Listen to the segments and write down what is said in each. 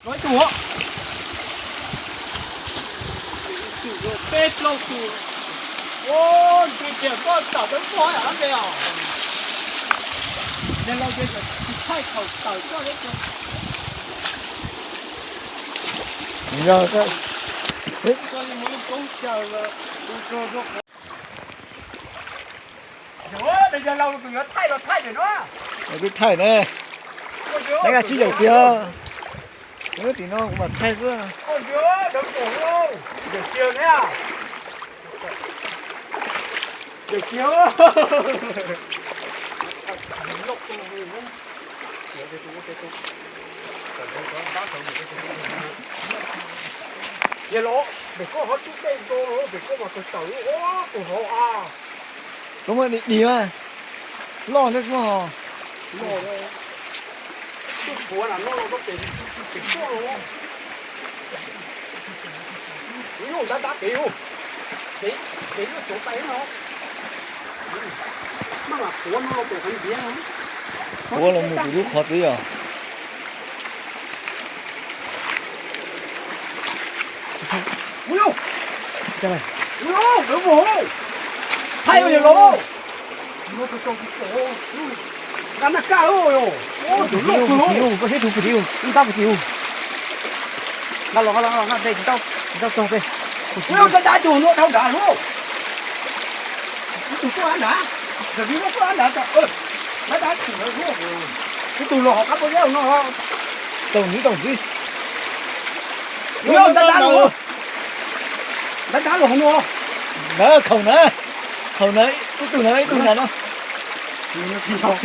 Ib tug, peb plaub tus. Ua, ntshe tias koj tawm dawb vog yam dab tsi os. Yog laus ces tsis thaij thaum tawm koj thiab ces. Yog, koj mus ib koob chaw los ua rog rau qhov. Yog, yog laus kuv yuav thaij los thaij ntawm no. Twb thaij ne. Neb nqa tsib yaum kiag. Tim no kuv mam thaij xwb. Yog los pem koj ho tub dej nto, pem koj mas kawg tawm ua tus hauv a. Koj muaj dig dig mas loj thiab suab ho. Loj, twb puav nram no los rau pem, pem koj los. Kuv yuav ntab ntab kev, kev yuav tuav tais no. Maj mam puav no los pem qhov ntiav no. Puav los mus tim lub qhov twg yog. Ua, ua, lawv vog, thaij ua yog los. Nqa naj kaj, tus loj kawg, koj saib tus pus tiv, ntab pus tiv. Nqa los, nqa los, nqa los, nqa los, tsis tau, tsis tau txog pem. Ua, ntab ntab tus no dhau nrad lauj. Ib tug tuaj nrad, tus vij no tuaj nrad, ntab ntab tus no, ib tug los hauv qab pob zeb no. Tau ntxiv, tau ntxiv. Ua, ntab ntab los, ntab ntab los hauv no. Ntawd khaum na, khaum na, ib tug na, ib tug na no. Ntawd.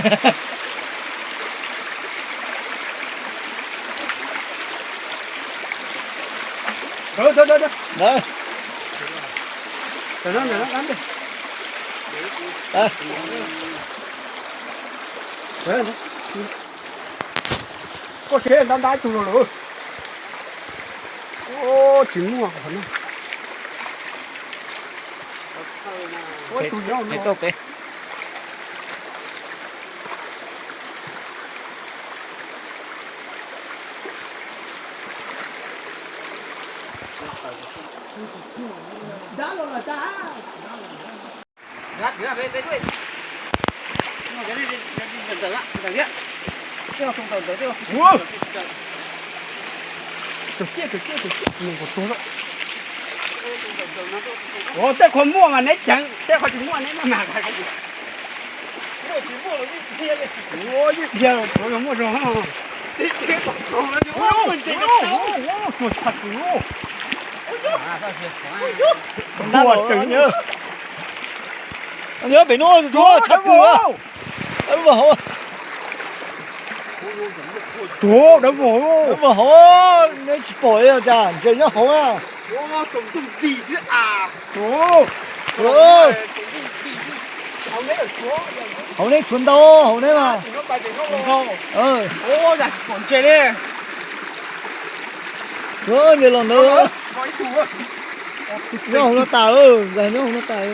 Koj saib ntab ntab ib tug los lawm. Tsis muaj qhov no. Ua ib tug nyob no. Ua, tej qhov muaj mas neb ceev, tej qhov tsis muaj neb maj mam. Ua, yeej dhia los tsuav yog muaj zog. Muaj tshaj kws. Nyob pem no tsuav tshaj kws. Dawb vog hauv. Dawb vog hauv, neb tsis pom li cas, ntses nyob hauv na. Hauv neb tshuav ntau, hauv neb mas. Tshuav nce los ntawd. Nyob hauv no tas, nyob hauv no tas.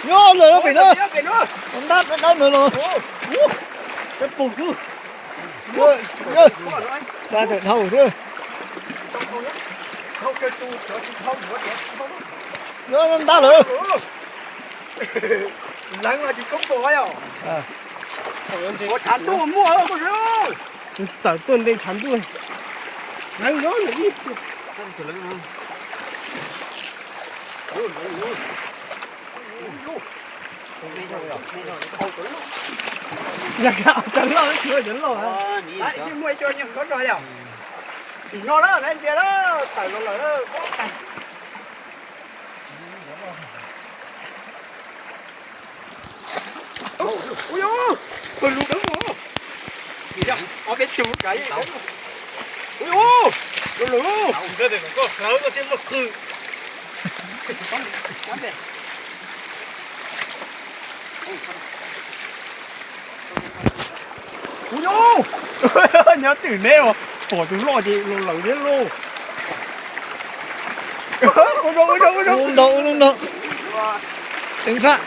Nyob lawm pem na, ntab dawb dawb no. Peb pum xwb. Ntab tawm dhau xwb. Ntab lawm. Leev mas tsis koob pom yom. Ua tshav ntuj muaj koj. Tawm tuaj nte tshav ntuj. Leev nyob nws ib. Yog cov loj, cov loj. Muaj ib co nyob nkaub zog yom. Tim no lawm, lawv ntsia lawm, tawm los lawm. Ui, pawg lug dawb vog. Ob peb tug kav. Ui, lawm lawm. Koj hlawv koj thiaj muaj qw. Ui, nyob twm neb pom tus loj ces los lawm thiab lauj. Ua rau, ua rau, ua rau. Ua rau, ua rau. Teev tshaj.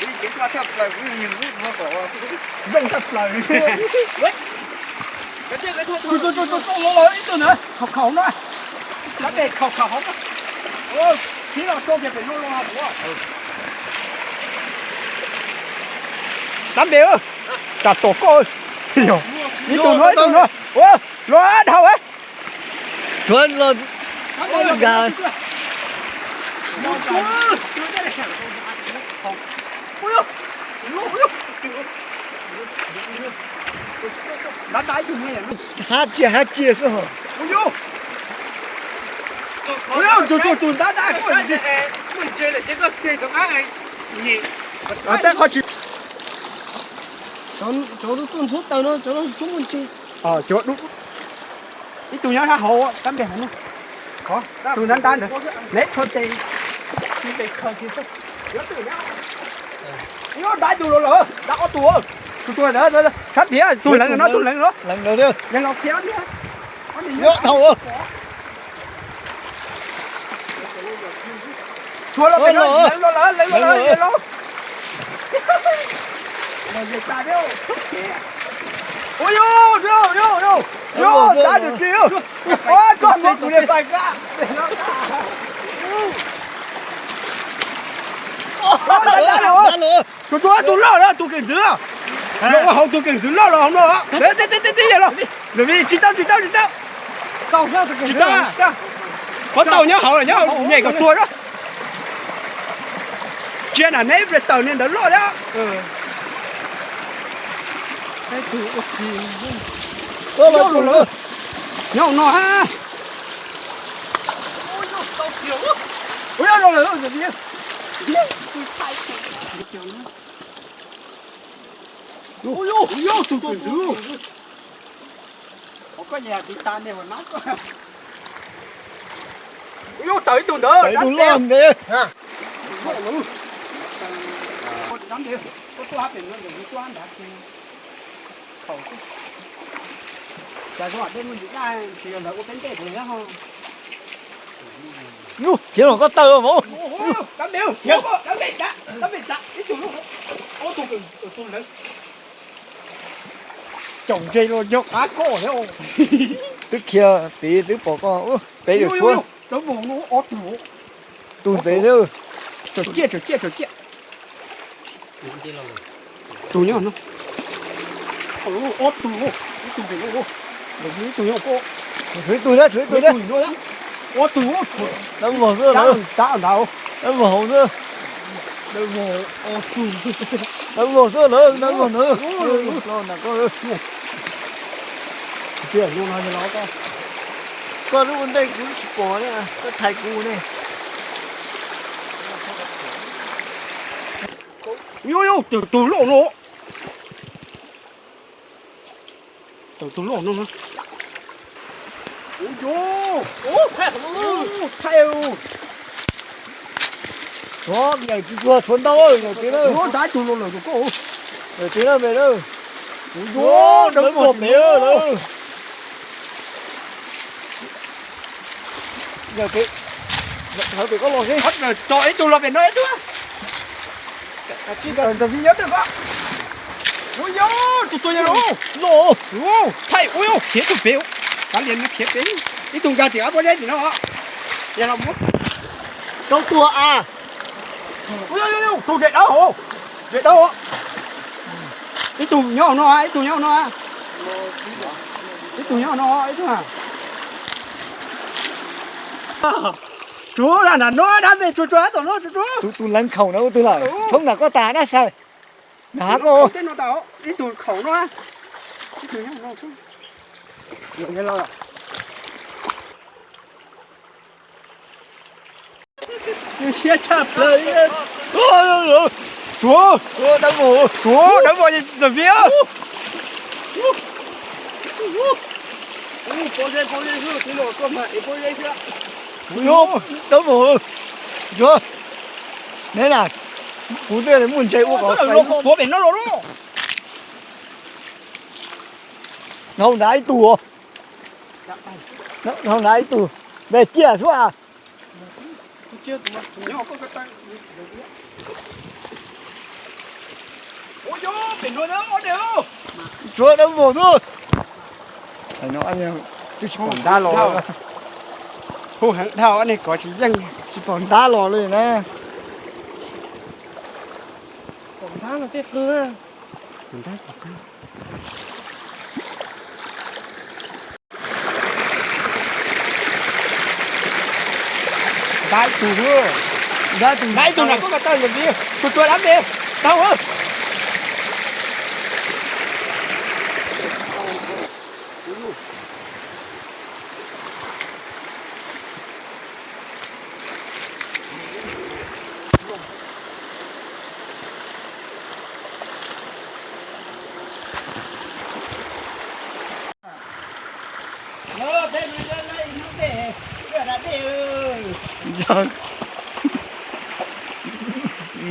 Ib tug na, khaum khaum na. Kab pem khaum khaum hauv. Dab npe, tsam tom koj. Ib tug no, ib tug no. Ua, los dhau. Tsuav los nkag. Hab cia hab cia xwb hos. Cov tuaj ntxhuav taws no cov no tsuab muaj ntsis. Ib tug nyob sab hauv, tab npe hauv no. Tus ntab ntab ntawd, neb tshuav tes, tes khaws kiag xwb. Nyob dab tus los lawm, dab ob tug. Tus tus sab tiag, tus leev no, tus leev no. Leev los khiav. Nyob dhau. Tshuav los, leev los lawm, leev los lawm, leev los. Ua yus, yus, yus, yus, dab tus tsis, koj me tus niag pais kab. Tus tus tus loj los tus keem ntxwv, los ua hauv tus keem ntxwv loj los hauv no. Tib tib tib los, tsis tau tsis tau tsis tau. Tsis tau, qhov tau nyob hauv, nyob nyem kom tuag. Tsiab na neb ple taws niag ntawd loj thiab. Nyob no. Ua yog los lawm. Ua yog tus tus tus. Ua koj yog tus tas ne, ua koj. Ua yog tawm ib tug ntawd, ib tug loj ntev. Koj tuaj hab pem no, koj hab nrad. Cas zoo dej muaj ntsis daj, tsis yog lawv ua peb ntej puas yog ho. Khiav los koj taw vauv. Caum ntses los yog qab koj. Twb khiav tid twb pom koj, peb yuav tshuab. Tus ntev xwb. Tsom ciaj, tsom ciaj, tsom ciaj. Tus nyob no. Ob tug, ib tug pem no. Ib tug nyob koj. Tshuav ib tug thiab, tshuav ib tug thiab. Ob tug. Dab vog xwb lawm. Dab vog hauv xwb. Dab vog xwb lawm, dab vog ntawd. Koj lub ua ntej kuv tsis pom ne, koj thaiv kuv ne. Yus, yus, tawm tus loj no. Tawm tus loj no. Thaij, tshuav, yawm tsis tshua tshuav ntau, yawm tsis na. Yawm tsis na, pem na. Yus, dawb vog pem lawm. Yawm pem, hlawv pem koj los seb. Tso ib tug los pem no ib tug. Ntawm vim nyob twg koj. Ua yog tus tus yog loj. Thaij, ua yog khiav tus pem. Kav liam khiav pem. Ib tug nkag tim ob pob zeb tim no. Yog los muab. Rau tua a. Ua yog tus zem dawb hauv. Zem dawb hauv. Ib tug nyob hauv no, ib tug nyob hauv no. Ib tug nyob hauv no, ib tug. Tsuav na, nram no dab npe tsuav, tsuav tom no tsuav, tsuav. Tus leev khaum na ua twg lawm? Thoob nram koj tas na Xais. Nram koj. Ib tug khaum no. Ib tug nyob no. Siab tshaj plaws. Tsuav, tsuav dawb vog, tsuav dawb vog ntawm vim. Dawb vog, tsuav, neb na, kuv twb muaj ntses ua kom xaiv. Hauv nrad ib tug, hauv nrad ib tug, npe ciaj suab. Tsuav dawb vog xwb. Twb tsis pom ntab los. Hu heev dhau, nej kov tsis yeej. Tsis pom ntab los li na. Pom ntab no tej qw. Ntab ib tug, ntab ib tug na, koj ko taw ntawm ntsis, tus tua dab me, tau.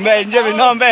Npe ntsia pem no npe.